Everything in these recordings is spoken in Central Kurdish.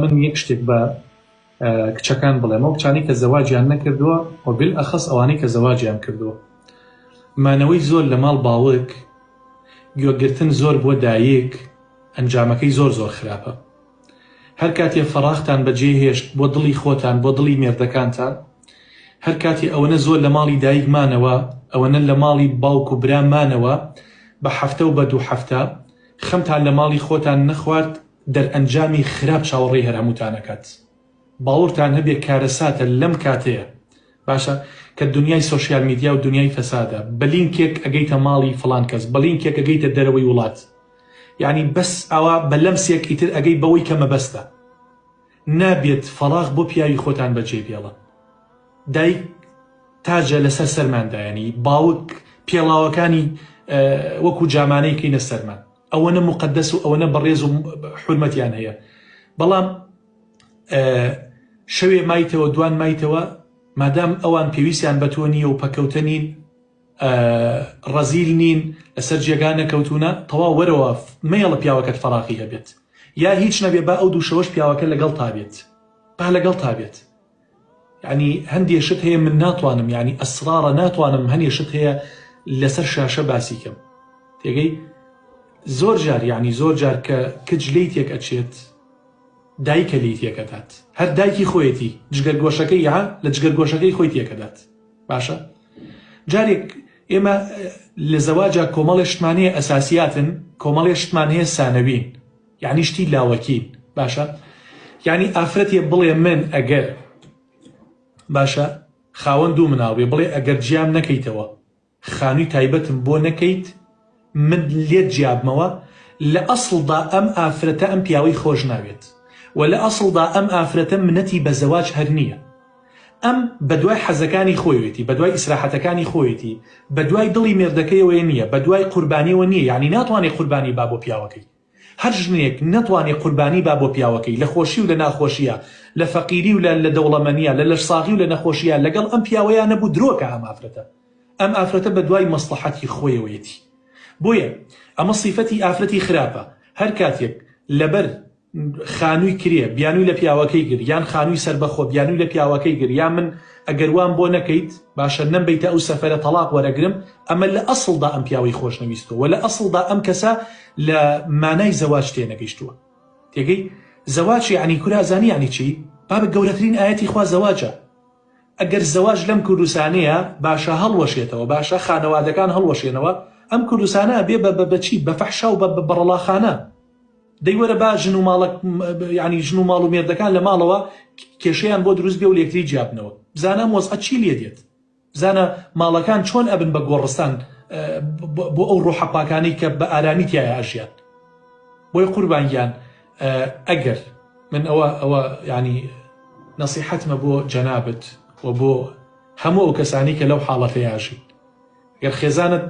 من یەک شتێک بە کچەکان بڵێم ئەو کچانەی کە زەواجیان نەکردووە و بالئەخەس ئەوانەی کە زەواجیان کردووە مانەوەی زۆر لە ماڵ باوک گوێگرتن زۆر بۆ دایک ئەنجامەکەی زۆر زۆر خراپە هەر کاتێ فەراغتان بەجێ هێشت بۆ دڵی خۆتان بۆ دڵی مێردەکانتان هەر کاتێ ئەوەنە زۆر لە ماڵی دایک مانەوە ئەوەنە لە ماڵی باوک و برا مانەوە بە هەفتە و بە دوو هەفتە خەمتان لە ماڵی خۆتان نەخوارد دەرئەنجامی خراپ چاوەڕێی هەر هەمووتان ئەکات باوڕتان هەبێ کارەساتە لەم کاتەیە باشە کە دنیای سۆشیال میدیا و دنیای فەسادە بە لینکێک ئەگەیتە ماڵی فڵان کەس بە لینکێک ئەگەیتە دەرەوەی وڵات یعنی بەس ئاوا بە لەمسێک ئیتر ئەگەی بەوەی کە مەبەستە نابێت فەراغ بۆ پیاوی خۆتان بەجێ بێڵن دایک تاجە لەسەر سەرمان دایانی باوک پێڵاوەکانی وەکو جامانەی کەینە سەرمان ئەوەنە موقەدەس و ئەوەنە بەڕێز و حورمەتیان هەیە بەڵام شەوێ مایتەوە دوان مایتەوە مادام ئەوان پێویستیان بە تۆ نییە و پەکەوتە نین ڕەزیل نین لەسەر جێگا نەکەوتونە تەواو وەرەوە مەیەڵە پیاوەکەت فەراقی هەبێت یا هیچ نەبێ با ئەو دوو شەوەش پیاوەکە لەگەڵ تا بێت با لەگەڵ تا بێت یعنی هەندێ شت هەیە من ناتوانم یعنی ئەسرارە ناتوانم هەنێ شت هەیە لەسەر شاشە باسی کەم تێگەی زۆر جار یعنی زۆر جار کە کچ لێی تێک ئەچێت دایکە لێی تێکەدات هەر دایکی خۆیەتی جگەر گۆشەکەی یا لە جگەر گۆشەکەی خۆی تێکەدات باشە جارێک ئێمە لە زەواجا کۆمەڵێ شتمان هەیە ئەساسیاتن کۆمەڵێ شتمان هەیە سانەوین یعنی شتی لاوەکین باشە یعنی ئافرەتێ بڵێ من ئەگەر باشە خاوەن دوو مناڵ بێ بڵێ ئەگەر جیام نەکەیتەوە خانووی تایبەتم بۆ نەکەیت من لێت جیابمەوە لە ئەسڵدا ئەم ئافرەتە ئەم پیاوەی خۆش ناوێت و لە ئەسڵدا ئەم ئافرەتە منەتی بە زەواج هەر نییە ئەم بەدوای حەزەکانی خۆیەتی بەدوای ئیسراحەتەکانی خۆیەتی بەدوای دڵی مێردەکەیەوەی نییە بەدوای قوربانیەوە نییە یعنی ناتوانێت قوربانی با بۆ پیاوەکەی هەر ژنێک نەتوانێ قوربانی با بۆ پیاوەکەی، لە خۆشی و لە ناخۆشیا، لە فەقیری و لە لە دەوڵەمەنیا، لە لەشساغی و لە نەخۆشیا لەگەڵ ئەم پیاوەیا نەبوو درۆکە ئەم ئافرەتە. ئەم ئافرەتە بە دوای مەسڵەحەتی خۆیەوەیەتی. بۆیە ئەمە سیفەتی ئافرەتی خراپە. هەر کاتێک لەبەر خانووی کرێ بیانووی لە پیاوەکەی گرت یان خانووی سەربەخۆ بیانووی لە پیاوەکەی گرت یان من ئەگەر وام بۆ نەکەیت باشە نەمبەیتە ئەو سەفەرە تەڵاق وەرەگرم ئەمە لە ئەسڵدا ئەم پیاوەی خۆشنەویستووە وە لە ئەسڵدا ئەم کەسە لە مانای زەواج تێنەگەیشتووە تێگەی زەواج یعنی کورە ئەزانی یعنی چی بابە گەورەترین ئایەتی خوا زەواجە ئەگەر زەواج لەم کوردستانەیە باشە هەڵوەشێتەوە باشە خانەوادەکان هەڵوەشێنەوە ئەم کوردستانە بێ بە بە چی بە فەحشا و بە بەڕەڵاخانە دەی وەرە با ژن و ماڵە یعنی ژن و ماڵ و مێردەکان لە ماڵەوە کێشەیان بۆ دروست بێ و لێکتری جیابنەوە بزانە ئەم وەزعە چی لێ دێت بزانە ماڵەکان چۆن ئەبن بە گۆڕستان بۆ ئەو ڕۆحە پاکانەی کە بە ئارامی تیایا ئەژیان بۆی قوربان گیان ئەگەر من ئەوە ئەوە ینی نەسیحەتمە بۆ جەنابت و بۆ هەموو ئەو کەسانی کە لەو حاڵەتەیا ئەژین گەر خێزانت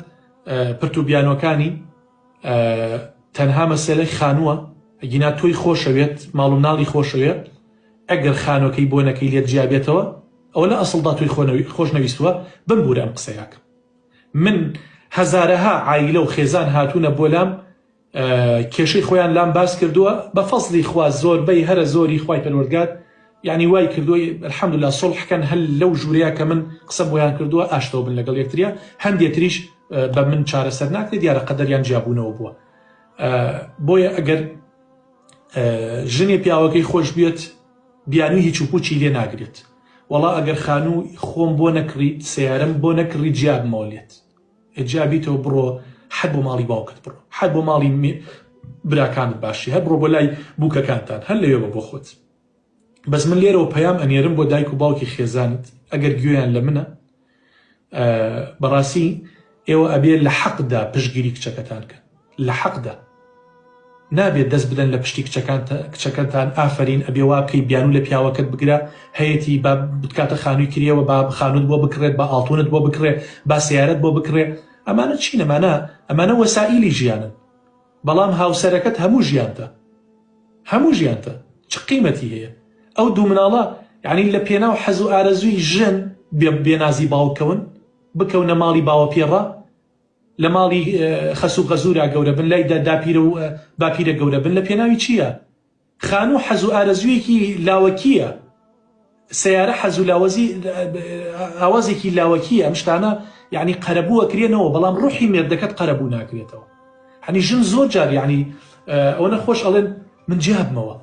پرت و بیانۆکانی تەنها مەسەلەی خانووە ئەگینا تۆی خۆشەوێت ماڵ و مناڵی خۆشەوێت ئەگەر خانوەکەی بۆ نەکەی لێت جیابێتەوە ئەوە لە ئەسڵدا تۆی خۆش نەویستووە بمبورە ئەم قسەیەکەم من هەزارەها عایلە و خێزان هاتوونە بۆ لام کێشەی خۆیان لام باس کردووە بە فەزلی خوا زۆربەی هەرە زۆری خوای پەروەردگار یعنی وای کردووە الحمدلله سوڵح کەن هەر لەو ژوورەیە کە من قسەم بۆیان کردووە ئاشتەوە بن لەگەڵ یەکتریا هەندێ تریش بە من چارەسەر ناکرێت دیارە قەدەریان جیابوونەوە بووە بۆیە ئەگەر ژنێ پیاوەکەی خۆش بێت بیانوی هیچ و پوچی لێ ناگرێت وەڵا ئەگەر خانوو خۆم بۆ نەکڕیت سیارەم بۆ نەکڕی جیابمەوە لێت جیا بیتەوە بڕۆ هەر بۆ ماڵی باوکت بڕۆ هەر بۆ ماڵی براکانت باشی هەر بڕۆ بۆ لای بووکەکانتان هەر لەوێ بە بۆ خۆت بەس من لێرەوە پەیام ئەنێرم بۆ دایک و باوکی خێزانت ئەگەر گوێیان لە منە بەڕاستی ئێوە ئەبێ لە حەقدا پشتگیری کچەکەتان کەن لە حەقدا نابێت دەست بدەن لە پشتی کچەکەتان ئافرین ئەبێ وا بکەی بیانو لە پیاوەکەت بگرە هەیەتی با بتکاتە خانووی کریەوە با خانوت بۆ بکڕێت با ئاڵتونت بۆ بکڕێ با سیارەت بۆ بکڕێ ئەمانە چین ئەمانە ئەمانە وەسائیلی ژیانن بەڵام هاوسەرەکەت هەموو ژیانتە هەموو ژیانتە چ قیمەتی هەیە ئەو دوو مناڵە یعنی لە پێناو حەز و ئارەزووی ژن بێ بێنازی باوکەون بکەونە ماڵی باوە پێڕە لە ماڵی خەسوو غەزورا گەورە بن لای داپیرە و باپیرە گەورە بن لە پێناوی چییە؟ خانوو حەز و ئارەزوویەکی لاوەکییە، سەیارە حەز و لاوەزی ئاوازێکی لاوەکییە، ئەم شتانە یەعنی قەرەبوو ئەکرێنەوە بەڵام ڕۆحی مێردەکەت قەرەبوو ناکرێتەوە. هەنی ژن زۆر جار یەعنی ئەوەنە خۆش ئەڵێن من جیابمەوە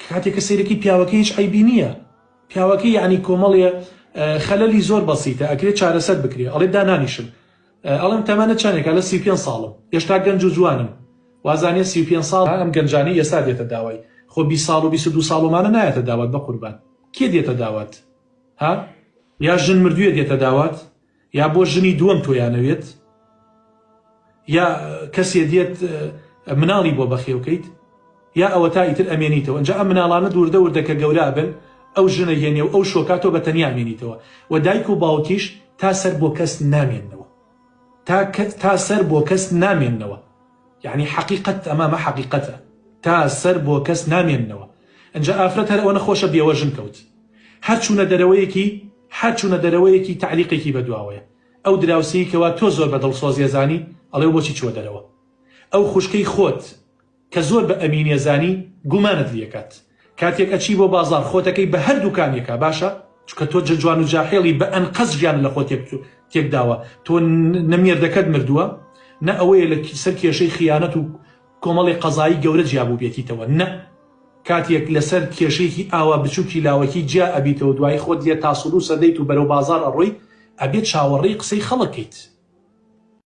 کاتێک کە سەیرەکی پیاوەکەی هیچ عەیبی نییە پیاوەکەی یەعنی کۆمەڵێ خەلەلی زۆر بەسیتە ئەکرێ چارەسەر بکرێ ئەڵێ دانانیشم ئەڵێم تەمەنت چەنێکە ئەڵێ 35 ساڵم هێشتا گەنج و جوانم وازانێ 35 ساڵ ئەم گەنجانەی ئێستا دێتە داوای خۆ 20 ساڵ و 22 ساڵ ومانە نایەتە داوات بەقوربان کێ دێتە داوات ها یا ژن مردوویە دێتە داوات یا بۆ ژنی دووەم تۆیانەوێت یا کەسێ دێت مناڵی بۆ بەخێوکەیت یا ئەوەتا ئیتر ئەمێنیتەوە ئینجا ئەم مناڵانەت وردە وردە کە گەورە ئەبن ئەو ژنە یەنێ و ئەو شۆکا تۆ بە تەنیا ئەمێنیتەوە و دایک و باوکیش تا سەر بۆ کەس نامێننەوە تا تا سەر بۆ کەس نامێننەوە یعنی حەقیقەت ئەمە ئەمە حەقیقەتە تا سەر بۆ کەس نامێننەوە ئینجا ئافرەت هەر ئەوەنە خۆشە بێوەژن کەوت هەر چوونە دەرەوەیەکی هەر چوونە دەرەوەیەکی تەعلیقێکی بەدواوەیە ئەو دراوسێی کەوا تۆ زۆر بە دڵسۆزی ئەزانی ئەڵێ بۆچی چووە دەرەوە ئەو خوشکەی خۆت کە زۆر بە ئەمینی ئەزانی گومانت لیەکات کاتێک ئەچی بۆ بازاڕ خۆتەکەی بە هەر دوکانێکا باشە چونکە تۆ جوان و جاحێڵی بە ئەنقەست ژیانت لە خۆت تێکداوە تۆ نە مێردەکەت مردووە نە ئەوەیە لە سەر کێشەی خیانەت و کۆمەڵی قەزایی گەورە جیابووبێتیتەوە نە کاتێک لەسەر کێشەیەکی ئاوا بچوکی لاوەکی جیا ئەبیتەوە دوایی خۆت لێ تاسولوسە دەیت و بەرەو بازاڕ ئەڕۆی ئەبێت چاوەڕێی قسەی خەڵک کەیت.